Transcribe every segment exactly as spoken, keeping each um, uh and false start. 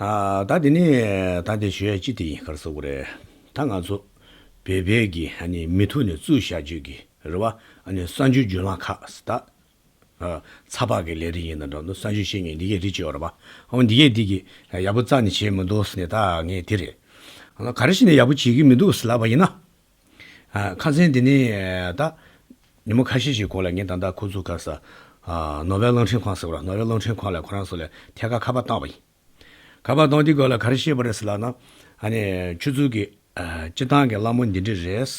ཨ། ད་དེ་ནས་ད་དེ་ཞུ་ཡ་ཅི་དེ་ཡིན་ག་རེ་ཟེར་དགོས་རེད། ད་ང་ཚོ་བོད་པའི་གི་ཨ་ནི་མི་ཐུག་ནས་བཙུགས་བཞག་རྒྱུ་གི་རེད་བ། ཨ་ནི་གསར་འགྱུར་བརྒྱུད་ལམ་ཁག་ད་ཨ་ཚགས་པར་གི་ལས་རིགས་ཡིན་ན་འདྲ་འདུག་གསར་འགྱུར་བཤད་མཁན་འདི་གས་རིགས་ཅིག་ཡོད་རེད་བ། འོ་འདི་གས་འདི་གི་ཡག་པོ་རྩ་ནས་བྱས་མི་འདུག་ཟེར་ནས་ད་ངས་དེ་རེད། ཨ་ནི་ག་རེ་བྱས་ནས་ཡག་པོ་བྱེད་ཀྱི་མི་འདུག་ཟེར་ལབ་པ་ཡིན་ན། ཨ། ཁ་སང་འདི་ནས་ད་ཉིན་མོ་ཁ་ཤས་ཤིག་གོང་ལ་ངས་ད་ལྟ་ཁོ་ཚོ་ག་ས། ཨ། ནོ་བེལ་གླིང་ཕྲན་ཁང་ཟེར་བ་ར། ནོ་བེལ་གླིང་ཕྲན་ཁང་ལ་ཁོ་རང་ཚོ་ལ་ཐད་ཀར་ཁ་པར་བཏང་བ་ཡིན། ཁ་པར་བཏང་དུས་སྒང་ལ་ག་རེ་བཤད་པ་རེད་ཟེར་ལབ་ན། ཨ་ནི་ཁྱོད་ཚོ་གི་ཨ་སྤྱི་བཏང་གི་གླ་མོ་འདི་འདྲ་རེད།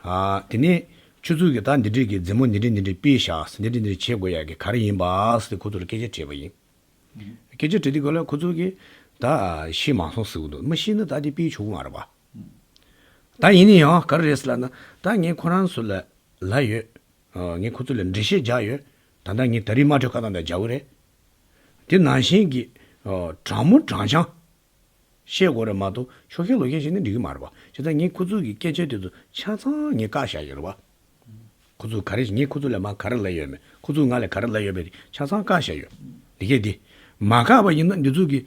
ཨ། དེ་ནས་ཁྱོད་ཚོ་གི་ད་འདི་འདྲ་གི་མཛུབ་མོ་འདི་འདྲ་འདི་འདྲ་ཕུད་བཞག་འདི་འདྲ་འདི་འདྲ་བྱེད་དགོས་ཡ་གི་ག་རེ་ཡིན་པ་ཟེར་ཏེ་ཁོ་ཚོ་ལ་སྐད་ཆ་དྲིས་པ་ཡིན། སྐད་ཆ་དྲིས་དུས་སྒང་ལ་ཁོ་ཚོ་གིས་ད་ཤེས་མ་སོང་ཟེར་གི་འདུག་མ་ཤེས་ན་ད་དེ་ཕུད་ཆོག་གི་མ་རེད་པ། ད་ཡིན་ན་ཡང་ག་རེ་རེད་ཟེར་ལབ་ན། ད་ངས་ཁོ་རང་ཚོ་ལ་ལབ་ཡོད། ཨ། ངས་ཁོ་ཚོ་ལ་འགྲེལ་བཤད་རྒྱག་ཡོད། ད་ལྟ་ངས་ད་རེས་དམར་ཁྲོད་ཁ་བཏང་ད་རྒྱག་གི་རེད། དེ་ནང་བཞིན་གྱི་ཨ་དྲང་མོ་དྲང་རྐྱང་བཤད་དགོས་རེད་མ་གཏོགས་ཆོག་ཤེས་ལོག་ཤེས་བཤད་ན་འགྲིག་གི་མ་རེད་པ། བྱས་ཙང་ངས་ཁོ་ཚོ་གི་སྐད་ཆ་དེ་ཚོ་ཆ་ཚང་ངས་བཀག་བཞག་ཡོད་རེད་པ། ཁོ་ཚོ་ག་རེ་ཞིག་ངས་ཁོ་ཚོ་ལ་མར་ག་རེ་ལབ་ཡོད་མེད། ཁོ་ཚོ་ང་ལ་ག་རེ་ལབ་ཡོད་མེད་ཆ་ཚང་བཀག་བཞག་ཡོད། འདི་གས་འདི་མ་བཀག་པ་ཡིན་ན་འདི་ཚོ་གི་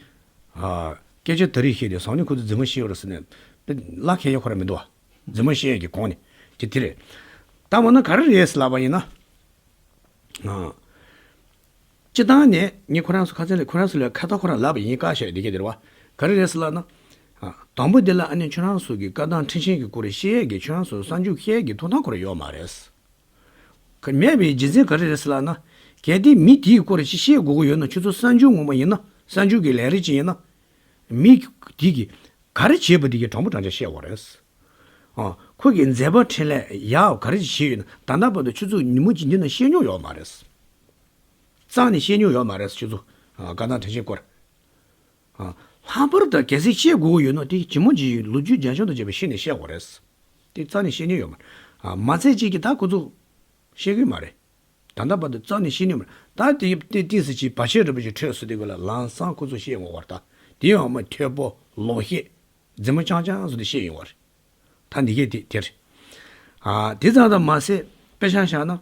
ཨ་སྐད་ཆ་ད་རེས་བཤད་དེ་སང་ཉིན་ཁོ་ཚོ་རྫུན་མ་བཤད་ཡོད་རེད་ཟེར་ནས་དཔེ་གླགས་ཁེལ་ཡ་ཁོ་རང་མི་འདུག་བ། རྫུན་མ་བཤད་ཡ་གི་གོང་ནས་ཀྱི་དེ་རེད། ད་འོ་ན་ག་རེ་རེད་ཟེར་ལབ་པ་ཡིན་ན། ཨ། སྤྱི་བཏང་ནས་ངས་ཁོ་རང་ཚོ་ཁ་སང་ལ་ཁོ་རང་ཚོ་ལ་ཁ་ཐོག་ཁོ་རང་ལབ་པ་ཡིན། བཀག་བཞག་ཡོད་དེ་གས་དེ་རེད་པ། ག་རེ་རེད་ཟེར་ལབ་ན། ཨ། དང་པོ་དེ་ལ་ཨ་ནི་ཁྱོད་རང་ཚོ་གི་བཀའ་དང་མཐུན་རྐྱེན་གྱི་སྐོར་བཤད་ཡས་ཀྱི་ཁྱོད་རང་ཚོ་གསར་འགྱུར་བཤད་ཡས་ཀྱི་ཐོབ་ཐང་ཁོ་རང་ཡོད་མ་རེད། ཁོ་མེད་པའི་རྒྱུ་མཚན་ག་རེ་རེད་ཟེར་ལབ་ན། གལ་ཏེ་མི་དེའི་སྐོར་ཞིག་བཤད་དགོས་ཀྱི་ཡོད་ན་ཁྱོད་ཚོ་གསར་འགྱུར་ངོ་མ་ཡིན་ན། གསར་འགྱུར་གྱི་ལས་རིགས་ཅིག་ཡིན་ན། མི་དེ་གིས་ག་རེ་བྱས་པ་དེ་གའི་དྲང་པོ་དྲང་རྐྱང་བཤད་དགོས་རེད། ཨ། ཁོ་གི་མཛད་པ་འཕྲིན་ལས་ཡག་ག་རེ་བྱས་ཡོད་ན་ད་ལྟ་བར་དུ་ཁྱོད་ཚོ་ཉིན་མོ་གཅིག་འདི་ན་བཤད་མྱོང་ཡོད་མ་རེད། རྩ་ནས་བཤད་མྱོང་ཡོད་མ་རེད་ཁྱོད་ཚོ། ཨ། བཀའ་དང་མཐུན་རྐྱེན་སྐོར། ཨ། ལྷག་པར་དུ་གལ་སྲིད་བཤད་དགོས་ཀྱི་ཡོད་ན་དེ་ཇི་མ་ཇི་བཞིན་ལོ་རྒྱུས་རྒྱང་ཤོང་དང་བཅས་པ་ཤེས་ནས་བཤད་དགོས་རེད། དེ་རྩ་ནས་བཤད་མྱོང་ཡོད་མ་རེད། ཨ། མ་ཚད་ཅིག་གིས་ད་ཁོ་ཚོ་བཤད་ཀྱི་མ་རེད། ད་ལྟ་བར་དུ་རྩ་ནས་བཤད་མྱོང་མ་རེད། ད་དེ་དེ་ཏིས་ཅིག་བར་ཆད་རིལ་པོ་ཅིག་འཕྲོད་སོང་དུས་སྒང་ལ་ལམ་སང་ཁོ་ཚོ་བཤད་འོང་བ་རེད། ད་དེ་ཡང་མ་ཐོས་པོ་ལོག་བཤད། རྫུན་མ་རྐྱང་རྐྱང་བཟོས་ཏེ་བཤད་ཡོང་བ་རེད། ད་འདི་གས་དེ་དེ་རེད། ཨ། དེ་ཙམ་དུ་མ་ཟད་དཔེ་ཆ་བཞག་ན།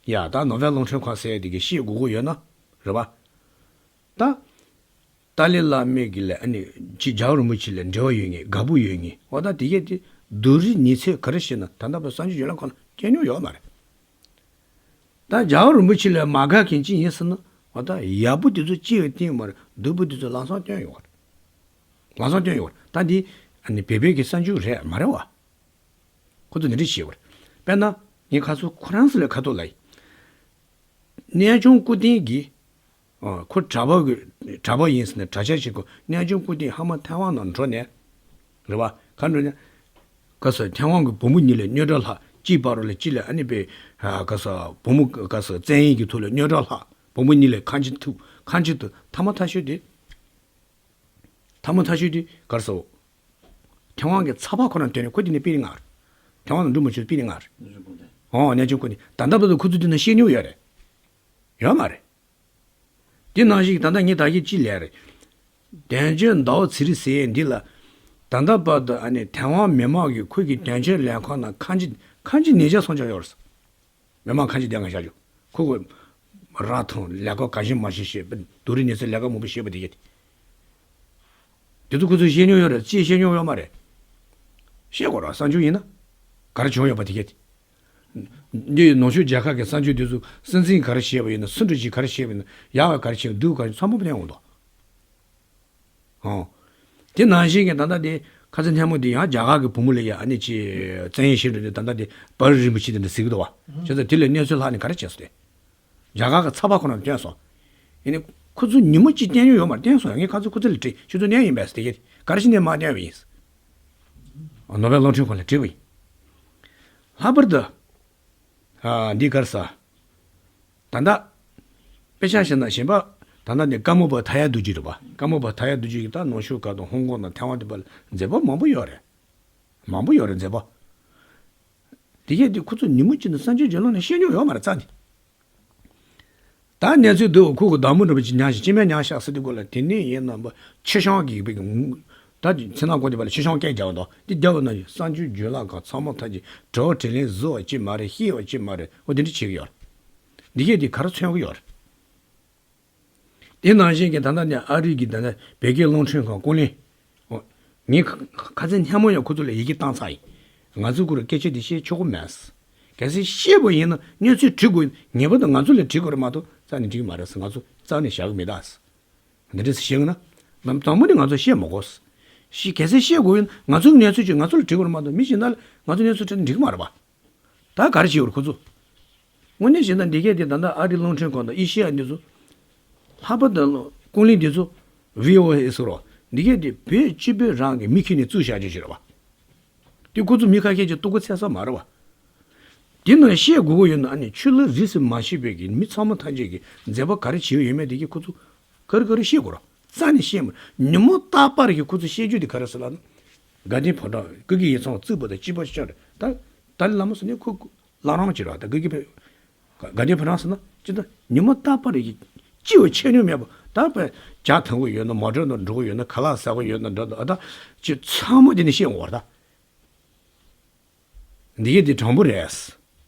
ཡ། ད་ནོ་བེལ་གླིང་ཕྲན་ཁང་ཟེར་ཡ་དེ་གས་བཤད་དགོས་ཀྱི་ཡོད་ན་རེད་པ། ད་ཏཱ་ལའི་བླ་མའི་གི་ལ་ཨ་ནི་ཅིག་རྒྱལ་བ་རིན་པོ་ཆེ་ལ་འབྲེལ་བ་ཡོད་མཁན་དགའ་པོ་ཡོད་མཁན། འོ་ད་དེ་གས་དེ་སྡུག་རུས་ཉེས་ཚབས་ག་རེ་བྱས་ན་ད་ལྟ་བར་གསར་འགྱུར་བརྒྱུད་ལམ་ཁག་ལ་བསྐྱལ་མྱོང་ཡོད་མ་རེད། ད་རྒྱལ་བ་རིན་པོ་ཆེ་ལ་མ་དགའ་མཁན་ཅིག་ཡིན་ཟེར་ན། འོ་ད་ཡག་པོ་དེ་ཚོ་ཅི་ཡང་བསྟན་ཡོད་མ་རེད། སྡུག་པོ་དེ་ཚོ་ལམ་སང་བསྟན་ཡོད་རེད། ལམ་སང་བསྟན་ཡོད་རེད། ད་འདི་ཨ་ནི་བོད་པའི་གི་གསར་འགྱུར་རེད་མ་རེད་པ། ཁོ་ཚོ་འདི་འདྲ་བྱེད་ཡོད་རེད། དཔེར་ན་ངས་ཁ་སང་ཁོ་རང་ཚོ་ལ་ཁ་ཐོག་ལ་ཡིན། གནས་ཆུང་སྐུ་རྟེན་གྱི། ཨ། ཁོ་གྲྭ་པ་གི་གྲྭ་པ་ཡིན་ཟེར་ནས་གྲྭ་ཆས་བྱེད་གོ། གནས་ཆུང་སྐུ་རྟེན་ཧ་མ་ཐའེ་ཝན་ནང་འགྲོ་ནས། རེད་པ། ག་འགྲོ་ནས། ག་ས་ཐའེ་ཝན་གྱི་བུ་མོ་གཉིས་ལ་རྙོག་དྲ་ལྷག་གཅིག་བར་ལ་གཅིག་ལ་ཨ་ནི་པའི། ཨ། ག་ས་བུ་མོ་ག་ས་བཙན་གཡེམ་གྱི་ཐོག་ལ་རྙོག་དྲ་ལྷག་བུ་མོ་གཉིས་ལ་ཁ་འཕྱིན་ཐུབ། ཁ་འཕྱིན་ཐུབ། ཐ་མ་ཐ་ཤོས་དེ། ཐ་མ་ཐ་ཤོས་དེ་ག་རེ་ཟེར། ཐའེ་ཝན་གྱི་ཚགས་པར་ཁོ་རང་བཏོན་ནས་ཁོ་དེ་ནས་པི་ལི་ང་རེད། ཐའེ་ཝན་ལ་འགྲོ་མ་བཅུག་པི་ལི་ང་རེད། ཨོ། གནས་ཆུང་སྐུ་རྟེན། ད་ལྟ་བར་དུ་ཁོ་ཚོ་དེ་ན་བཤད་མྱོང་ཡོད་རེད། ཡོད་མ་རེད། དེ་ནང་བཞིན་ད་ལྟ་ངས་ད་གིན་ཅི་ལབ་རེད། དོན་གཅོད་ཟླ་བ་ཚེ་རིང་ཟེར་ཡས་འདི་ལ། ད་ལྟ་བར་དུ་ཨ་ནི་ཐའེ་ཝན་མི་མང་གིས་ཁོ་གི་དོན་གཅོད་ལས་ཁང་ནང་ཁ་འཕྱིན་ཁ་འཕྱིན་ཉིས་བརྒྱ་སོང་ཆ་ཡོད་རེད། མི་མང་ཁ་འཕྱིན་བསྡད་ང་བཞག་རྒྱུ། ཁོ་གི་ར་ཐང་ལས་ཀ་ག་ཞིག་མ་ཞིག་བྱེད་པ། སྡུག་རུས་ཉེས་ཚབས་ལས་ཀ་མང་པོ་བྱེད་པ་དེ་གས། དེ་ཚོ་ཁོ་ཚོས་ཤེས་མྱོང་ཡོད་རེད། ཅིས་ཤེས་མྱོང་ཡོད་མ་རེད། ཤེས་དགོས་ར། གསར་འགྱུར་ཡིན་ན། ག་རེ་བྱུང་ཡོད་པ་དེ་གས། འདི་ནུབ་ཕྱོགས་རྒྱལ་ཁབ་ཀྱི་གསར་འགྱུར་དེ་ཚོ་སྲིད་འཛིན་ག་རེ་བྱས་པ་ཡིན་ན། སུ་འདྲ་ཞིག་ག་རེ་བྱས་པ་ཡིན་ན། ཡག་ག་ག་རེ་བྱས། སྡུག་ག་རེ། ཚང་མ་བསྟན་འོང་དོ། ཨོ། དེ་ནང་བཞིན་གྱི་ད་ལྟ་དེ་ཁ་ཚ་ཐལ་མོ་དེ་ཡང་རྒྱ་གར་གྱི་བུ་མོ་ལ་ཡ་ཨ་ནི་ཅི་བཙན་གཡེམ་བྱས་འགྲོ་དུས་ད་ལྟ་དེ་བར་རིན་པོ་ཆེ་དེ་འདྲ་ཟེར་གི་འདུག་བ། བྱས་ཙང་དེ་ལ་གནས་ཚུལ་ལྷག་ནས་ག་རེ་བྱས་སོང་སྟེ། རྒྱ་གར་གྱི་ཚགས་པར་ཁོ་རང་བཏོན་སོང་། ཡིན་ནའི་ཁོ་ཚོ་ཉིན་མོ་གཅིག་བསྟན་མྱོང་ཡོད་མ་རེད། བསྟན་སོང་། ངས་ཁ་ཚ་ཁོ་ཚོ་ལ་དྲིས། ཁྱོད་ཚོ་བསྟན་ཡིན་པས་ཟེར། དེ་གས་ག་རེ་བྱས་ནས་མ་བསྟན་པ་ཡིན། ནོ་བེལ་གླིང་ཕྲན་ཁང་ལ་དྲིས་པ་ཡིན། ལྷག་པར་དུ། ཨ། འདི་ག་རེ་ཟེར། ད་ལྟ་དཔེ་ཆ་བཞག་ན་གཞན་པ། ད་ལྟ་འདི་ཀ་མོ་པ་ཐ་ཡ་རྡོ་རྗེ་རེད་པ། ཀ་མོ་པ་ཐ་ཡ་རྡོ་རྗེ་གིས་ད་ནུབ་ཕྱོགས་ཁག་དང་ཧོང་ཀོང་དང་ཐའེ་ཝན་དེ་པར་མཛད་པ་མང་པོ་ཡོད་རེད། མང་པོ་ཡོད་རེད་མཛད་པ། དེ་གས་དེ་ཁོ་ཚོ་ཉིན་མོ་གཅིག་ནས་གསར་འགྱུར་བརྒྱུད་ལམ་ནས་བཤད་མྱོང་ཡོད་མ་རེད་རྩ་ནས། ད་གནས་ཚུལ་འདི་ཁོ་གི་བདག་མོ་འདྲ་པོ་ཅིག་ཉར་ཞིག་ཅི་མེད་ཉར་ཤག་ཟེར་དུས་སྒང་ལ། དེ་ནས་ཡིན་ན་པ་ཕྱི་བཤང་གི་པའི་གི་ད་མཚན་ནག་གོ་དེ་པ་ལ་ཕྱི་བཤང་སྐད་རྒྱག་འདུག་དེ་རྒྱག་པ་ན་གསར་འགྱུར་བརྒྱུད་ལམ་ཁག་ཚང་མ་ཐག་གཅིག་དྲི་བ་དྲིས་ལན་བཟོ་བ་ཅིག་མ་རེད། ཤེས་པ་ཅིག་མ་རེད། འོ་དེ་འདྲ་བྱེད་ཀྱི་ཡོད་རེད། འདི་གས་དེ་ག་རེ་མཚོན་གྱི་ཡོད་རེད། དེ་ནང་བཞིན་གྱི་ད་ལྟ་ནས་ཨ་རི་གི་ད་ལྟ་བོད་སྐད་རླུང་འཕྲིན་ཁང་ཀུན་གླེང་། ཨོ། ངས་ཁ་ཁ་སང་སྔ་མོ་ཡང་ཁོ་ཚོ་ལ་ཡི་གེ་བཏང་ཚར་ཡིན། ང་ཚོས་ཁོ་རང་སྐད་ཆ་དེ་བཤད་ཆོག་གི་མེད། གལ་སྲིད་བཤད་དགོས་ཡིན་ན་གནས་ཚུལ་འབྲི་དགོས་ཡིན་ངེས་པར་དུ་ང་ཚོ་ལ་འབྲི་དགོས་རེད་མ་གཏོགས་རྩ་ནས་འབྲི་གི་མ་རེད་ཟེར། ང་ཚོ་རྩ་ནས་བཞག་གི་མི་འདུག་ཟེར། འདི་འདྲ་ཞིག་བཤད་ན། ནམ་དང་པོ་ནས་ང་ཚོ་བཤད་མ་དགོས། ཞིག་གལ་སྲིད་བཤད་དགོས་ཡིན་ང་ཚོའི་གནས་ཚུལ་ཅིག་ང་ཚོ་ལ་འབྲི་དགོས་རེད་མ་གཏོགས་མི་གཞན་དག་ལ་ང་ཚོའི་གནས་ཚུལ་དྲིས་ན་འགྲིག་གི་མ་རེད་པ། ད་ག་རེ་བྱེད་དགོས་རེད་ཁོ་ཚོ། དངོས་གནས་བྱས་ན་འདི་གས་དེ་ད་ལྟ་ཨ་རི་རླུང་འཕྲིན་ཁང་དང་ཨེ་ཤེ་ཡ་འདི་ཚོ། ལྷག་པར་དུ་ཀུན་གླེང་འདི་ཚོ། བྷི་ཨོ་ཨེ་ཟེར་རོ། འདི་གས་དེ་བོད་སྤྱི་པའི་རང་གི་མི་ཁྱོན་ནས་བཙུགས་བཞག་རྒྱུ་ཞིག་རེད་པ། དེ་ཁོ་ཚོ་མི་ཁ་ཤས་ཀྱིས་ལྟོ་གོས་འཚོལ་ས་མ་རེད་པ། དེ་ནང་བཤད་དགོས་ཀྱི་ཡོད་ན་ཨ་ནི་ཆུ་ལ་རིས་སུ་མ་ཆད་པའི་གི་མི་ཚང་མ་ཐམས་ཅད་ཀྱིས་མཛད་པ་ག་རེ་བྱས་ཡོད་མེད་དེ་གི་ཁོ་ཚོ་ག་རེ་ག་རེ་བཤད་དགོས་ར་རྩ་ནས་བཤད་མ་ཉིན་མོ་རྟག་པར་གི་ཁོ་ཚོ་བཤད་རྒྱུ་དེ་ག་རེ་ཟེར་ལབ་ན། དགའ་ལྡན་ཕོ་བྲང་ཀུན་གྱི་ཡིད་ཚང་བརྩིགས་པ་དང་སྐྱིད་པ་ཤོར་རེད་ད། ཏཱ་ལའི་བླ་མ་ཟེར་ནས་ཁོ་བླ་བྲང་ཅིག་ར་ད་ཀུན་གྱི་ཕོ་དགའ་ལྡན་ཕོ་བྲང་ཟེར་ན་ཅི་ད་ཉིན་མོ་རྟག་པར་གི་སྐྱིད་པ་ཆད་མྱོང་མེད་པ་ད་པ་ཇ་འཐུང་གི་ཡོད་ན་མོ་ཊ་ནང་འགྲོ་གི་ཡོད་ན་ཁ་ལག་ཟ་གི་ཡོད་ན་འགྲོ་ད་ཨ་ད་ཅི་ཚང་མ་དེ་ནས་བཤད་འོང་བ་ར་ད། འདི་གས་འདི་དྲང་པོ་རེད།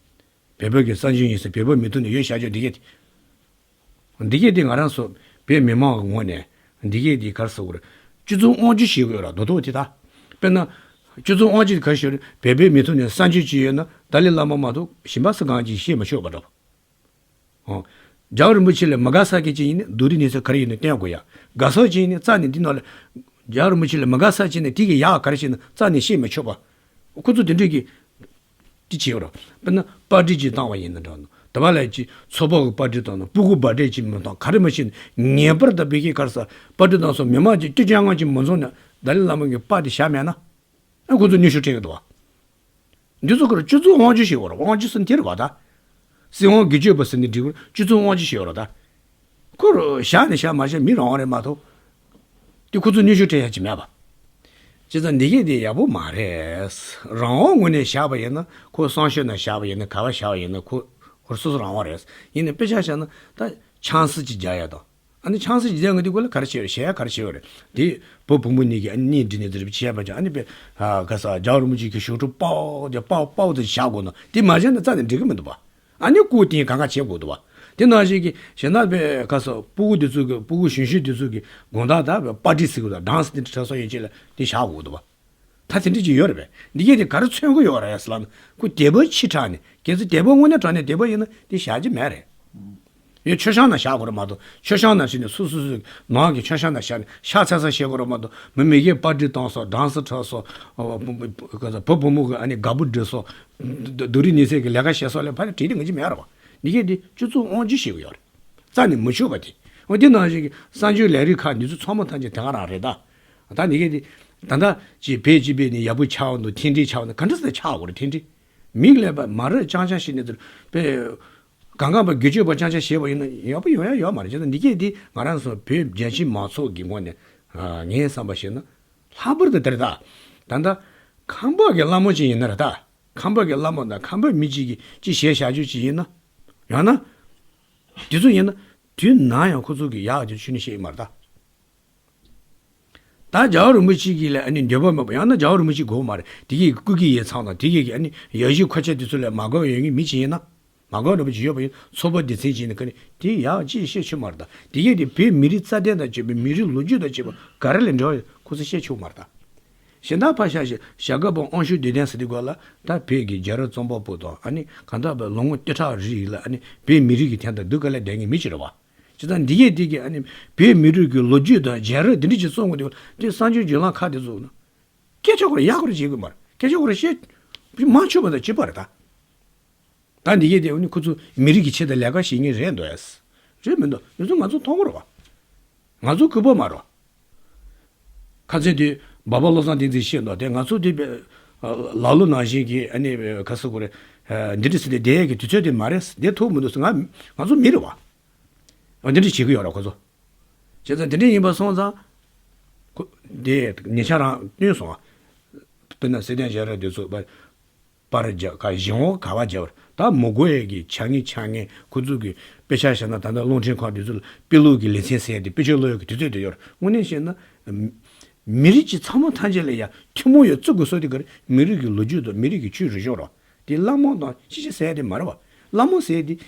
བོད་པ་གི་གསར་འགྱུར་ཡིན་ཟེར་བོད་པ་མི་ཐུག་ནས་ཡོད་བཞག་ཆོག་འདི་གས་འདི། འདི་གས་འདི་ང་རང་ཚོ་བོད་མི་མང་གི་ངོས་ནས་འདི་གས་འདི་ག་རེ་ཟེར་དགོས་རེད། སྤྱི་ཚོགས་དབང་སྒྱུར་བྱེད་དགོས་ར་རྡོག་རྡོག་དེ་ད། དཔེར་ན། སྤྱི་ཚོགས་དབང་སྒྱུར་ག་རེ་ཞུ་རེད་བོད་པའི་མི་ཐུག་ནས་གསར་འགྱུར་ཅིག་ཡོད་ན་ཏཱ་ལའི་བླ་མ་མ་གཏོགས་གཞན་པ་སུ་གང་ཅིག་བཤད་མི་ཆོག་པ་འདྲ་པོ། ཨོ། རྒྱལ་བ་རིན་པོ་ཆེ་ལ་མི་དགའ་ས་གི་ཅིག་ཡིན་ན་སྡུག་རུས་གནས་ཚུལ་ག་རེ་ཡིན་ན་བསྟན་དགོས་ཡ། དགའ་ས་ཅིག་ཡིན་ན་རྩ་ནས་འདི་ནང་ལ། རྒྱལ་བ་རིན་པོ་ཆེ་ལ་མི་དགའ་ས་ཅིག་ཡིན་ན་དེ་གི་ཡག་ག་རེ་བྱས་ན་རྩ་ནས་བཤད་མི་ཆོག་པ། ཁོ་ཚོ་དེ་འདྲས་ཀྱི། དེ་བྱེད་རོགས། དཔེར་ན་པར་སྐྲུན་ཅིག་བཏང་བ་ཡིན་ན་འདྲ་ནོ། དེ་བ་ལ་ཅིག་ཚོགས་པ་གི་པར་སྐྲུན་བཏང་ན་སྤུ་གུ་བར་ཌེ་ཅིག་མི་བཏང་ག་རེ་མ་བྱས་ན་ངེས་པར་དུ་བི་ཀི་གར་ས་པར་སྐྲུན་བཏང་སོང་མི་མང་ཅིག་སྐྱོ་ཅང་ངང་ཅིག་མི་འཛོམས་ན་ཏཱ་ལའི་བླ་མ་གི་པར་དེ་བཞག་མེད་ན། ཨ་ཁོ་ཚོ་ནུས་ཤུགས་སྤྲད་གི་འདུག་བ། འདི་ཚོ་ཁོ་རང་སྤྱི་ཚོགས་དབང་སྒྱུར་ཞིག་ཡོད་རེད་དབང་སྒྱུར་ཟེར་ན་དེ་རེད་བ་ད། སྲིད་དབང་སྒེར་གཅོད་པ་ཟེར་ནས་འགྲིག་པར་སྤྱི་ཚོགས་དབང་སྒྱུར་ཞིག་ཡོད་རེད་ད། ཁོ་རང་བཞག་ནས་བཞག་མ་བཞག་མི་རང་དབང་རེད་མ་གཏོགས། དེ་ཁོ་ཚོ་ནུས་ཤུགས་སྤྲད་ཡ་ཅིག་མེད་པ། བྱས་ཙང་འདི་གས་དེ་ཡག་པོ་མ་རེད། རང་དབང་ངོས་ནས་བཞག་པ་ཡིན་ན་ཁོ་གསང་ཤོག་ནང་བཞག་པ་ཡིན་ན་ག་བ་བཞག་པ་ཡིན་ན་ཁོ་ཁོ་སོ་སོ་རང་དབང་རེད། ཡིན་ནའི་དཔེ་ཆ་བཞག་ན་ད་ཆང་སྲིད་ཅིག་རྒྱག་ཡ་དང་། ཨ་ནི་ཆང་སྲིད་ཅིག་རྒྱག་ཡ་འདི་སྐོར་ལ་ག་རེ་བྱས་ཡོད་རེད་གཞས་ག་རེ་བྱས་ཡོད་རེད་དེ། བུ་བུ་མོ་གཉིས་ཀྱིས་ཨ་ནི་གཉེན་སྒྲིག་ནས་དེ་རིགས་བྱས་པ་ཅང་ཨ་ནི་དཔེ་ག་ས་རྒྱལ་བ་རིན་པོ་ཆེ་གི་ཞབས་བྲོ་པའོ་དེ་པའོ་པའོ་དེ་བཞག་དགོས་ན་དེ་མ་བྱས་ན་རྩ་ནས་འགྲིག་གི་མི་འདུག་པ། ཨ་ནི་སྐུ་རྟེན་གང་ག་བྱེད་དགོས་འདུག་བ། དེ་ནང་བཞིན་གྱི་གཞན་དག་པའི་ཁ་སང་སྤུ་གུ་འདི་ཚོ་གི་སྤུ་གུ་གཞོན་གཞོན་འདི་ཚོ་གི་དགོང་དག་དག་པའི་པར་ཊི་ཟེར་དགོས་དང་ཌན་སི་འདི་འདྲ་གྲབས་གསོག་ཡོད་ཅེས་ལ་དེ་བཞག་དགོས་འདུག་བ། ད་དེ་འདྲ་ཅིག་ཡོད་རེད་པས། འདི་གས་དེ་ག་རེ་མཚོན་གྱི་ཡོད་རེད་ཟེར་ལབ་ན་ཁོ་དད་པ་ཕྱི་དྲགས་ནས་གལ་སྲིད་དད་པ་དངོས་གནས་དྲང་གནས་དད་པ་ཡིན་ན་དེ་བཞག་རྒྱུ་མེད་རེད། ཡང་མཆོད་བཤམས་ནང་བཞག་དགོས་རེད་མ་གཏོགས་མཆོད་བཤམས་ནང་ཞིག་ནས་སོ་སོ་སོའི་ནང་གི་མཆོད་བཤམས་ནང་བཞག་ནས་ཤ་ཚ་ཚ་བྱེད་དགོས་རེད་མ་གཏོགས་མི་མི་གས་པར་ཊི་བཏང་སོང་ཌན་སི་གྲབས་སོང་། བུ་བུ་མོ་གི་ཨ་ནི་དགའ་པོ་སྒྲིག་སོང་། སྡུག་རུས་ནུས་ཚད་ཀྱི་ལས་ཀ་བྱས་སོང་ལས་ཕར་ལ་བྲིས་ཏེ་ངེས་ཀྱི་མེད་རེད་བ། འདི་གས་འདི་སྤྱི་ཚོགས་དབང་སྒྱུར་བྱེད་ཀྱི་ཡོད་རེད། རྩ་ནས་མི་ཆོག་པ་དེ། འོ་དེ་ནང་བཞིན་གྱི་གསར་འགྱུར་ལས་རིགས་ཁག་འདི་ཚོ་ཚང་མ་ཐམས་ཅད་དེ་ག་རང་རེད་ད། ད་འདི་གས་འདི། ད་ལྟ་ཅིག་བེད་ཅིག་བེད་ནས་ཡག་པོ་ཆགས་འདུག་མཐུན་སྒྲིལ་ཆགས་འདུག་ག་འདྲ་ཟེར་ཆགས་དགོས་རེད་མཐུན་སྒྲིལ། མིག་ལས་པ་མ་རེད་ཅང་ཅང་ཤེས་ནས་ཚུར་པས། གང་གང་པ་སྒེར་གཅོད་པ་ཅང་ཅང་བྱས་པ་ཡིན་ན་ཡག་པོ་ཡོང་ཡ་ཡོད་མ་རེད་ཅེ་ན་འདི་གས་འདི་ང་རང་ཚོ་བོད་རྒྱ་ཆེའི་མང་ཚོགས་ཀྱི་ངོས་ནས་ངའི་བསམ་པ་བཤད་ན་ལྷག་པར་དུ་དེར་ད་ད་ལྟ་ཁམས་པ་གི་བླ་མ་ཅིག་ཡིན་ན་རེད་ད་ཁམས་པ་གི་བླ་མ་དང་ཁམས་པ་མི་གཅིག་གིས་ཅི་བྱས་བྱ་རྒྱུ་ཅིག་ཡིན་ན་ཡང་ན་དེ་ཚོ་ཡིན་ན་དུས་ནམ་ཡང་ཁོ་ཚོ་གི་ཡག་རྒྱུ་ཆུ་ནི་བཤད་ཡིན་མ་རེད་ད། ད་རྒྱལ་བ་རིན་པོ་ཆེ་གིས་ལ་ཨ་ནི་འདོད་པ་མེད་པ་ཡང་ན་རྒྱལ་བ་རིན་པོ་ཆེ་དགོས་མ་རེད་དེ་གས་ཀྱི་སྐུ་སྒེར་ཡིག་ཚང་དང་དེ་གས་ཀྱི་ཨ་ནི་ཡ་གཞི་མཁོ་ཆས་དེ་ཚོ་ལས་མ་དགོས་ཡོད་ངེས་མི་ཅིག་ཡིན་ན། མ་དགོས་རིན་པོ་ཆེ་ཡོད་པ་ཡིན་ཚོགས་པ་སྡེ་ཚན་ཅིག་ཡིན་ན་ག་ནི་དེ་ཡག་ཅིག་བཤད་ཆོག་མ་རེད་ད་དེ་གས་དེ་བོད་མི་རིགས་རྩ་དོན་དང་བཅས་པའི་མི་རིགས་ལོ་རྒྱུས་དང་བཅས་པ་ག་རེ་ལས་འབྲེལ་བ་ཡོད་ཁོ་ཚོ་བཤད་ཆོག་མ་རེད་ད། གཞན་དག་ཕར་བཞག་བཞག་བཞག་དགའ་པོ་དབང་ཕྱུག་བདེ་ལྡན་ཟེར་དུས་སྐབས་ལ་ད་བོད་ཀྱི་རྒྱལ་རབས་རྩོམ་པ་པོ་དང་ཨ་ནི་གང་ལྟར་བའི་ལོ་ངོ་སྟོང་ཕྲག་རིང་ལ་ཨ་ནི་བོད་མི་རིགས་ཀྱི་དོན་དང་སྡུག་ག་ལས་བསྡད་མཁན་མི་ཅིག་རེད་བ། བྱས་ཙང་འདི་གས་འདི་གས་ཨ་ནི་བོད་མི་རིགས་ཀྱི་ལོ་རྒྱུས་དང་རྒྱལ་རབས་འདི་འདྲ་ཅིག་རྩོམ་དགོས་དུས་དེ་གསར་འགྱུར་བརྒྱུད་ལམ་ཁག་དེ་ཚོ་ན་སྐད་ཆ་ཁོ་ར་ཡག་ཁོ་ར་བྱེད་དགོས་མ་རེད་སྐད་ཆ་ཁོ་ར་བཤད་མ་ཆོག་པ་དང་བྱེད་པ་རེད་ད། ད་འདི་གས་དེ་ཨ་ནི་ཁོ་ཚོ་མི་རིགས་ཀྱི་ཆེད་དུ་ལས་ཀ་བྱེད་མཁན་རེད་འདུག་ཨེ། རེད་མི་འདུག་ཡོད་ཚོ་ང་ཚོ་མཐོང་གི་རེད་བ། ང་ཚོ་གུས་པ་མ་རེད་བ། ཁ་ཚོན་དུས་འབའ་པ་བློ་བཟང་བསྟན་འཛིན་བཤད་འདུག་དེ་ང་ཚོ་དེ་ལ་ལོ་ནང་བཞིན་གྱི་ཨ་ནི་ག་ཟེར་དགོས་རེད། འདི་འདྲ་ཟེར་ཏེ་བསྡད་ཡས་ཀྱི་དུས་ཚོད་དེ་མ་རེད་བསྡད་ཐུབ་མི་འདུག་ང་ང་ཚོ་མི་རེད་བ། འདི་འདྲ་བྱེད་ཀྱི་ཡོད་རེད་ཁོ་ཚོ། བྱས་ཙང་འདི་འདྲ་ཡིན་པ་སོང་ཙང་། ཁོ་དེ་ཉེ་ཆར་རང་བཏོན་སོང་ང་། དཔེར་ན་སྲིད་དོན་བྱ་ར་དེ་ཚོ་པར་རྒྱག་ག་གཞན་དབང་ག་བ་རྒྱབ་ད་མི་དགོས་ཡས་ཀྱི་ཆ་ངེས་ཆ་ངེས་ཁོ་ཚོ་གི་དཔེ་ཆ་བཞག་ན་ད་ལྟ་རླུང་འཕྲིན་ཁང་དེ་ཚོ་ལ་དཔེ་ཀློག་གི་ལེ་ཚན་ཟེར་ཡས་དེ་དཔེ་ཆ་ཀློག་ཡས་ཀྱི་དུས་ཚོད་དེ་ཡོད་རེད་དངོས་གནས་བཤད་ན། མི་རིགས་ཀྱི་ཚང་མ་ཐམས་ཅད་ལ་ཡ་ཐུན་མོང་ཡ་བརྩི་དགོས་སོ་དེ་གར་མི་རིགས་ཀྱི་ལོ་རྒྱུས་དང་མི་རིགས་ཀྱི་ཆོས་རིག་གཞུང་རོ། དེ་བླ་མ་དང་ཅི་ཞིག་ཟེར་ཡ་དེ་མ་རེད་བ། བླ་མ་ཟེར་ཡ་དེ།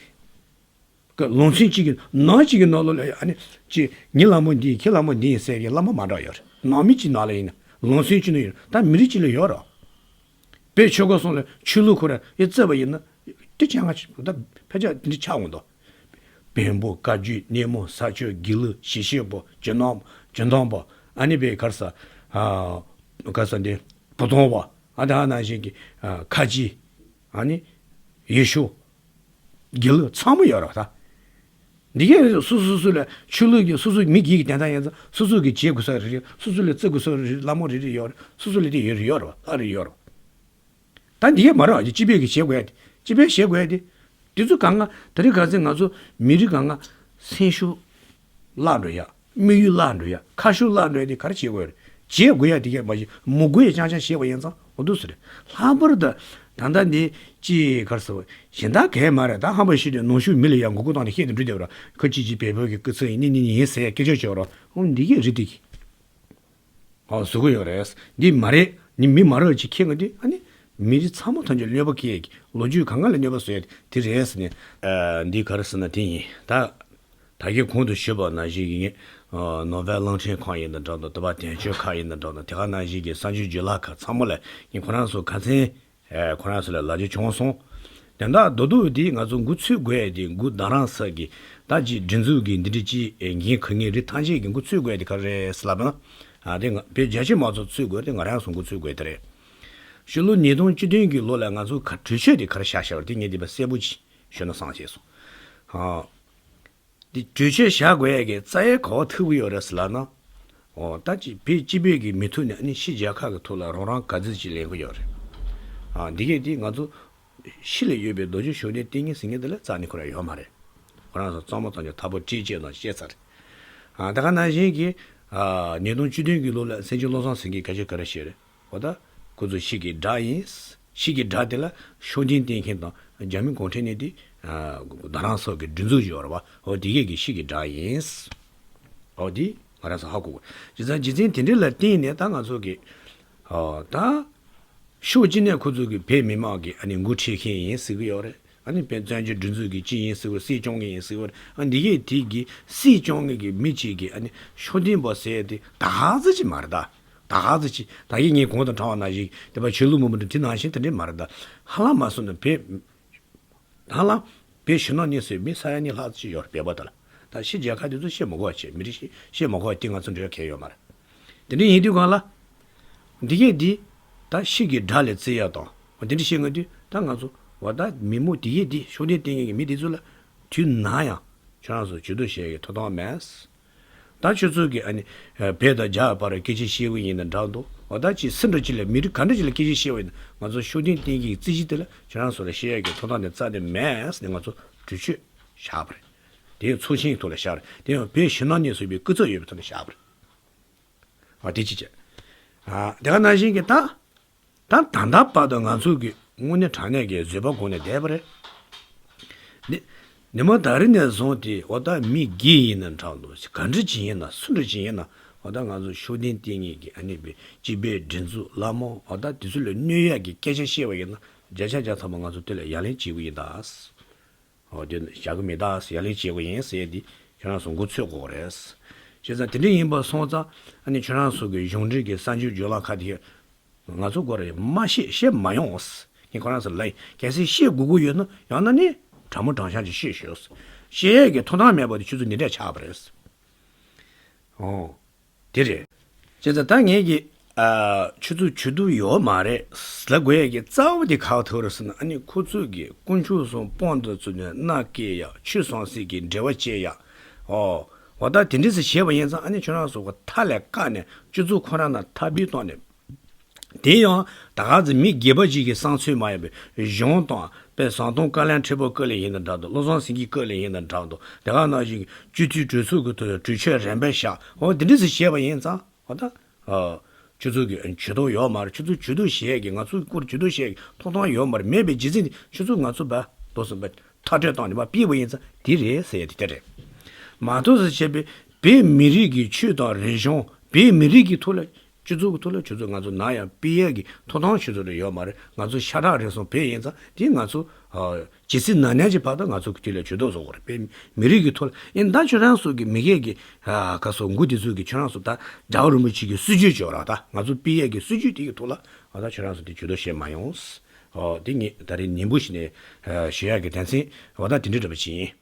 གི་ལམ་སེང་གཅིག་གི་ནང་གཅིག་གི་ནང་ལོགས་ལ་ཨ་ནི་ཅི་ངའི་ལ་མོ་འདི་ཡིན་ཁྱེད་ལ་མོ་འདི་ཡིན་ཟེར་གི་བླ་མ་མ་འདྲ་ཡོད་རེད། ནང་མི་གཅིག་ནང་ལ་ཡིན་ན་ལམ་སེང་གཅིག་ནང་ཡོད་རེད། ད་མི་རིགས་གཅིག་ལ་ཡོད་རེད། དཔེ་ཆོས་སྐོར་གསུམ་ལ་ཆོས་ལུགས་ཁོ་ར་ཡི་བརྩི་བ་ཡིན་ན་དེ་བྱས་ང་ད་ཕལ་ཆེར་འདི་ཆགས་འོང་དོ། བོན་པོ་བཀའ་བརྒྱུད་གནས་མོ་ས་ཆོས་དགེ་ལུགས་ཞི་བྱེད་པོ་ཇོ་ནང་ཇོ་ནང་པོ་ཨ་ནི་བའི་གར་ས་ཨ་གར་ས་འདི་བུ་དོང་པོ་ཨ་ད་ནང་བཞིན་གྱི་ཨ་ཁ་ཆེ་ཨ་ནི་ཡེ་ཤུ་དགེ་ལུགས་ཚང་མ་ཡོད་རེད་ད། འདི་གས་སོ་སོ་སོ་ལ་ཆོས་ལུགས་ཀྱི་སོ་སོ་མི་སྒེར་གྱི་བདེན་མཐའ་ཡིན་ཙང་སོ་སོ་གི་བྱེད་དགོས་ས་རེ་རེ་སོ་སོ་ལ་བརྩི་དགོས་ས་རེ་རེ་ལ་མོ་རེ་རེ་ཡོད་རེད། སོ་སོ་ལ་དེ་ཡོད་རེད་ཡོད་རེད་ལྷ་རེ་ཡོད་རེད། ད་འདི་གས་མ་རེད་ཨ་ཅི་སྤྱི་པའི་གི་བྱེད་དགོས་ཡ་དེ་སྤྱི་པའི་བྱེད་དགོས་ཡ་དེ་དེ་ཚོ་གང་ང་ད་རེས་ག་ཚོད་ང་ཚོ་མི་རིགས་གང་ང་སེམས་ཤུགས་བརླག་འགྲོ་ཡ། དམིགས་ཡུལ་བརླག་འགྲོ་ཡ། ཁ་ཤུགས་བརླག་འགྲོ་ཡ་དེ་ག་རེ་བྱེད་དགོས་རེད། བྱེད་དགོས་ཡ་དེ་གས་མ་བྱེད་མི་དགོས་ཡ་ཅང་ཅང་བྱེད་པ་ཡིན་ཙང་འོ་འདུག་ཟེར། ལྷག་པར་དུ་ད་ལྟ་འདི་ཅི་གར་ཟེར་བ་གཞན་དག་གས་མ་རེད། ད་ཧམ་པ་ཤི་དུས་ནང་ཆོས་མི་ལ་ཡང་མགོ་སྐོར་བཏང་ནས་བཤད་དུ་འགྲོ་བསྡད་པ་ར་ཁ་ཅིག་ཅིག་བལ་པོ་གི་སྐུ་ཚེ་ཡིན་ནི་ནི་ཡིན་ཟེར་ཡ་སྐད་ཆ་བྱེད་པ་ར་འོ་འདི་གས་རེད་དེ་གི་ཨོ་བཟོ་གི་ཡོད་རེད། འདི་མ་རེད། ནི་མི་མ་རེད་ཅིག་ཁྱེད་ང་འདི་ཨ་ནི་མི་རིགས་ཚང་མ་ཐམས་ཅད་གནོད་པ་སྐྱེལ་གི་ལོ་རྒྱུས་གང་ག་ལ་གནོད་པ་བཟོ་ཡ་དེ་རེད་ཟེར་ནས་ཨ་འདི་ག་རེ་ཟེར་ན་དེ་ཡིན་ད། ད་གིན་གོང་དུ་ཞུས་པ་ནང་བཞིན་གྱི་ངས་ནོ་བེལ་གླིང་ཕྲན་ཁང་ཡིན་ན་འདྲ་འདུག་དེ་པ་དན་ཆོས་ཁང་ཡིན་ན་འདྲ་འདུག་དེ་ག་ནང་བཞིན་གྱི་གསར་འགྱུར་བརྒྱུད་ལམ་ཁག་ཚང་མ་ལ་ངས་ཁོ་རང་ཚོ་ག་ཚན་ཁོ་རང་ཚོ་ལ་ལབ་རྒྱུ་བྱུང་སོང་། དེ་འདྲ་རྡོ་རྡོ་འདི་ང་ཚོ་འགོ་ཚུགས་དགོས་ཡ་དེ་འགོ་རྡ་རམ་ས་གི་ད་ཅི་སྒྲིག་འཛུགས་ཀྱི་འདི་འདྲ་ཅི་འགན་ཁུར་མཁན་རིགས་ཐམས་ཅད་ཀྱི་འགོ་ཚུགས་དགོས་ཡ་དེ་ག་རེ་རེད་ཟེར་ལབ་ན། ཨ་དེ་ང་བོད་རྒྱ་ཆེ་མང་ཚོགས་ཚུགས་དགོས་དེ་ང་རང་ཚོ་འགོ་ཚུགས་དགོས་དེ་རེད། ཕྱི་ལོ་ཉིས་སྟོང་བཅུ་བདུན་གྱི་ལོ་ལ་ང་ཚོ་ག་གྲོས་ཆོད་དེ་ག་རེ་བཞག་བཞག་པ་དེ་ངས་འདི་པ་གསལ་པོ་ཅིག་ཞུ་ན་བསམ་བྱས་སོང་། ཨ། འདི་གྲོས་ཆོད་བཞག་དགོས་ཡ་གི་རྩ་བའི་གོ་བ་ཐུག་གི་ཡོད་རེད་ཟེར་ལབ་ན། འོ་ད་ཅི་བོད་སྤྱི་པའི་གི་མི་ཐུག་ནས་ཨ་ནི་ཕྱི་རྒྱལ་ཁག་གི་ཐོག་ལ་རོགས་རམ་ག་ཚོད་ཅིག་ལེན་གི་ཡོད་རེད། ཨ་འདི་གས་འདི་ང་ཚོ་ཕྱི་ལ་ཡོད་པའི་རྡོ་རྗེ་ཤུགས་ལྡན་བསྟེན་མཁན་ཟེར་མཁན་དེ་ལ་རྩ་ནས་ཁོ་ར་ཡོད་མ་རེད། ཁོ་རང་ཚོ་གཙང་མ་གཙང་རྐྱང་ཐག་པ་བྲིས་བྱས་ནང་བཤད་ཚར་རེད། ཨ་ད་ག་ནང་བཞིན་གྱི་ཨ་ཉིས་སྟོང་བཅུ་བདུན་གི་ལོ་ལ་སེང་ཆེན་བློ་བཟང་སེང་གེས་སྐད་ཆ་ག་རེ་བཤད་རེད། འོ་ད་ཁོ་ཚོ་ཕྱི་གི་དགྲ་ཡིན། ཕྱི་གི་དགྲ་དེ་ལ་ཤུགས་ལྡན་བསྟེན་མཁན་དང་རྒྱ་མི་གུང་ཁྲན་ནི་དེ་རྡ་རམ་ས་གི་སྒྲིག་འཛུགས་ཡོད་རེད་བ། འོ་དེ་གས་ཀྱི་ཕྱི་གི་དགྲ་ཡིན། འོ་དེ་ང་རང་ཚོ་ཧ་གོ་དགོས། བྱས་ཙང་རྒྱུ་མཚན་དེ་འདྲ་ལ་བརྟེན་ནས་ད་ང་ཚོ་གི་འོ་ད་ཕྱོགས་གཅིག་ནས་ཁོ་ཚོ་གི་བོད་མི་མང་གི་ཨ་ནི་འགོ་ཁྲིད་མཁན་ཡིན་ཟེར་གི་ཡོད་རེད། ཨ་ནི་བོད་བཙན་བྱོལ་སྒྲིག་འཛུགས་ཀྱི་སྤྱི་ཡིན་ཟེར་བ་སྲིད་སྐྱོང་མཁན་ཡིན་ཟེར་བ་རེད། ཨ་འདི་གས་དེ་གི་སྲིད་སྐྱོང་མཁན་གྱི་མི་གཅིག་གི་ཨ་ནི་ཤུགས་ལྡན་པོ་ཟེར་དེ་ད་ག་ཚོད་ཅིག་མ་རེད་ད། ད་ག་ཚོད་ཅིག་ད་གིན་ངས་གོང་དུ་དྲངས་པ་ནང་བཞིན་དེ་པ་ཆོས་ལུགས་མི་མི་འདྲ་དེ་ནང་བཞིན་དེ་འདྲས་མ་རེད་ད། ཧ་ལམ་མ་སོང་ན་བོད་ཧ་ལམ་བོད་ཕྱི་ནང་གཉིས་སུ་མི་ས་ཡ་གཉིས་ལྷག་ཅིག་ཡོད་རེད་བོད་པ་དེ་ལ། ད་ཕྱི་རྒྱལ་ཁབ་དེ་ཚོ་བཤད་མི་དགོས་པ་བྱས་མི་རིགས་ཤིག་བཤད་མི་དགོས་པ་དེ་ང་ཚོ་འབྲེལ་བ་གང་ཡང་ཡོད་མ་རེད། དེ་འདྲ་ཡིན་དུས་གང་ལ། འདི་གས་འདི་ད་ཕྱི་གི་དགྲ་ལས་བརྩི་ཡ་དང་འོ་དེ་འདྲ་བཤད་ང་དུས་ད་ང་ཚོ་འོ་ད་མི་མོ་དེ་གས་འདི་ཤུགས་ལྡན་བསྟེན་མཁན་གྱི་མི་དེ་ཚོ་ལ་དུས་ནམ་ཡང་ཁྱོད་རང་ཚོ་ཇུས་གཏོགས་བྱེད་ཡ་གི་ཐོབ་ཐང་མེད། ད་ཁྱོད་ཚོ་གི་ཨ་ནི་བོད་དང་རྒྱ་བར་སྐད་ཆ་བཤད་གི་ཡིན་ན་འདྲ་འདུག་འོ་ད་ཅི་སུ་འདྲ་ཅིག་ལ་མི་རིགས་ག་འདྲ་ཅིག་ལ་སྐད་ཆ་བཤད་པ་ཡིན་ན་ང་ཚོ་ཤུགས་ལྡན་བསྟེན་མཁན་གྱི་རྩིས་གཞི་དེ་ལ་ཁྱོད་རང་ཚོ་ལ་བཤད་ཡ་གི་ཐོབ་ཐང་དེ་རྩ་ནས་མེད་ཟེར་ནས་ང་ཚོ་གྲོས་ཆོད་བཞག་པ་རེད། དེ་ཡང་ཚོགས་ཆེན་གྱི་ཐོག་ལ་བཞག་རེད། དེ་ཡང་བོད་ཕྱི་ནང་གཉིས་སུ་ཡོད་པའི་སྐུ་ཚབ་ཡོད་པའི་ཐོག་ནས་བཞག་པ་རེད། ཨ་དེ་ཅི་བྱས། ཨ་དེ་ག་ནང་བཞིན་གྱི་ད་ད་ད་ལྟ་བར་དུ་ང་ཚོ་གི་དངོས་གནས་དྲང་གནས་ཀྱི་བཟོད་པ་སྒོ་ནས་བསྡད་པ་རེད། ནི་ནི་མ་ད་རེས་ནས་བཟུང་སྟེ་འོ་ད་མི་སྒེར་ཡིན་ན་འདྲ་འདུག་ག་འདྲ་ཅིག་ཡིན་ན་སུ་འདྲ་ཅིག་ཡིན་ན་འོ་ད་ང་ཚོ་ཤུགས་ལྡན་བསྟེན་མཁན་གྱི་ཨ་ནི་བའི་སྤྱི་པའི་སྒྲིག་འཛུགས་ལ་མོ་འོ་ད་དེ་ཚོ་ལ་གནོད་ཡག་གི་སྐད་ཆ་བཤད་པ་ཡིན་ན་བརྒྱ་ཆ་བརྒྱ་ཐམ་པ་ང་ཚོ་དེ་ལ་ཡ་ལན་བྱེད་དགོས་ཡིན་ད། འོ་དེ་བཞག་གི་མེད་ད་ཟེར་ཡ་ལན་བྱེད་དགོས་ཡིན་ཟེར་ཡ་འདི་ཁྱོད་རང་ཚོ་མགོ་ཚོད་དགོས་རེད། བྱས་ཙང་དེ་འདྲ་ཡིན་པ་སོང་ཙང་ཨ་ནི་ཁྱོད་རང་ཚོ་གི་གཞུང་འབྲེལ་གྱི་གསར་འགྱུར་བརྒྱུད་ལམ་ཁག་དེ་ང་ཚོ་སྐོར་རེ་མ་བཤད་བཤད་མ་ཡོང་ངས་ཁོ་རང་ཚོ་ལ་གལ་སྲིད་བཤད་དགོས་ཀྱི་ཡོད་ན་ཡང་ན་ནི་དྲང་མོ་དྲང་བཞག་ཅིག་བཤད་ཤོག་བཤད་ཡས་ཀྱི་ཐོབ་ཐང་མེད་པ་དེ་ཁྱོད་ཚོ་འདི་འདྲས་ཆགས་པ་རེད། ཨོ། དེ་རེད། བྱས་ཙང་ད་ངས་ཀྱི། ཨ། ཁྱོད་ཚོ་ཇུས་གཏོགས་ཡོད་མ་རེད་ལབ་དགོས་ཡས་ཀྱི་རྩ་བ་དེ་ག་བ་ཐུག་རེད་ཟེར་ན་ཨ་ནི་ཁོ་ཚོས་ཀྱི་དཀོན་མཆོག་གསུམ་དཔང་དུ་བཙུགས་ནས་མནའ་སྐྱེལ་ཡ་ཆོས་ཟང་ཟིང་གི་འབྲེལ་བ་བཅད་ཡ། ཨོ། འོ་ད་དེ་འདྲས་སེ་བྱས་པ་ཡིན་ཙང་ཨ་ནི་ཁྱོད་རང་ཚོ་གི་མཐའ་ལས་བཀག་ནས་སྤྱི་ཚོགས་ཁོ་རང་ནང་འཐབ་རྩོད་བཏང་ནས། དེ་ཡང་ད་ག་ཚོད་མི་སྒེར་པ་ཅིག་གི་བསམ་ཚུལ་མ་ཡིན་པའི་གཞུང་དང་དཔེ་ཟམ་གདོང་བཀའ་བློན་ཁྲི་པ་སྐབས་ལ་ཡིན་ན་འདྲ་འདུག་བློ་བཟང་སེང་གེ་སྐབས་ལ་ཡིན་ན་འདྲ་འདུག་དེ་ག་ནང་བཞིན་སྤྱི་འཐུས་གྲོས་ཚོགས་ཀྱི་ཐོག་ལ་གྲོས་ཆོད་རན་པོ་བཞག་འོ་དེ་འདྲ་ཞིག་བྱས་པ་ཡིན་ཙང་འོ་ད་ཨ་ཁྱོད་ཚོ་གི་ཇུས་གཏོགས་ཡོད་མ་རེད། ཁྱོད་ཚོ་ཇུས་གཏོགས་བྱེད་ཡས་ཀྱི་ང་ཚོའི་སྐོར་ཇུས་གཏོགས་བྱེད་ཡས་ཀྱི་ཐོབ་ཐང་ཡོད་མ་རེད། མེད་པའི་རྒྱུ་མཚན་དེ་ཁྱོད་ཚོ་ང་ཚོ་བ་དོ་སོང་བ་མཐའ་སྤྲོད་བཏང་ནས་མ་ཕུད་པ་ཡིན་ཙང་དེ་རེད་ཟེར་ཡས་དེ་དེ་རེད། མ་གཏོགས་ཟེར་བྱས་པའི་བོད་མི་རིགས་ཀྱི་ཆོས་དང་རིག་གཞུང་བོད་མི་རིགས་ཀྱི་ཐོག་ལ། སྤྱི་ཚོགས་ཀྱི་ཐོག་ལ་ཁྱོད་ཚོ་ང་ཚོ་ནམ་ཡང་ཕུད་ཡས་ཀྱི་ཐོབ་ཐང་ཁྱོད་ཚོ་ལ་ཡོད་མ་རེད། ང་ཚོ་ཤ་ཁྲག་རེ་ཟུང་བོད་ཡིན་ཙང་དེ་ང་ཚོ་ ཨ། ཇི་སྲིད་ན་མཉམ་གྱི་བར་དུ་ང་ཚོ་གི་དུས་ལ་ཇུས་གཏོགས་བཟོ་དགོས་རེད། དཔེ་མི་རིགས་ཀྱི་ཐོག་ལ་ཡིན་ད་ཁྱོད་རང་ཚོ་གི་མི་སྒེར་གྱི་ཨ་ག་སོ་འགོ་དེ་ཚོ་གི་ཁྱོད་རང་ཚོ་ད་རྒྱལ་བ་རིན་པོ་ཆེ་གི་སྲིད་ཇུས་བྱོས་ར། ད་ང་ཚོ་སྤེལ་ཡས་ཀྱི་སྲིད་ཇུས་དེ་གི་ཐོག་ལ་ཨ་ད་ཁྱོད་རང་ཚོ་དེ་ཇུས་གཏོགས་བྱེད་མ་ཡོང་། ཨོ་དེ་ངས་ད་རེས་ཉིན་པོ་ཞིག་ནས་ཨ་ཞུ་ཡག་གི་དོན་ཚན་འོ་ད་དེ་འདྲ་འདྲ་པོ་ཅིག་ཡིན།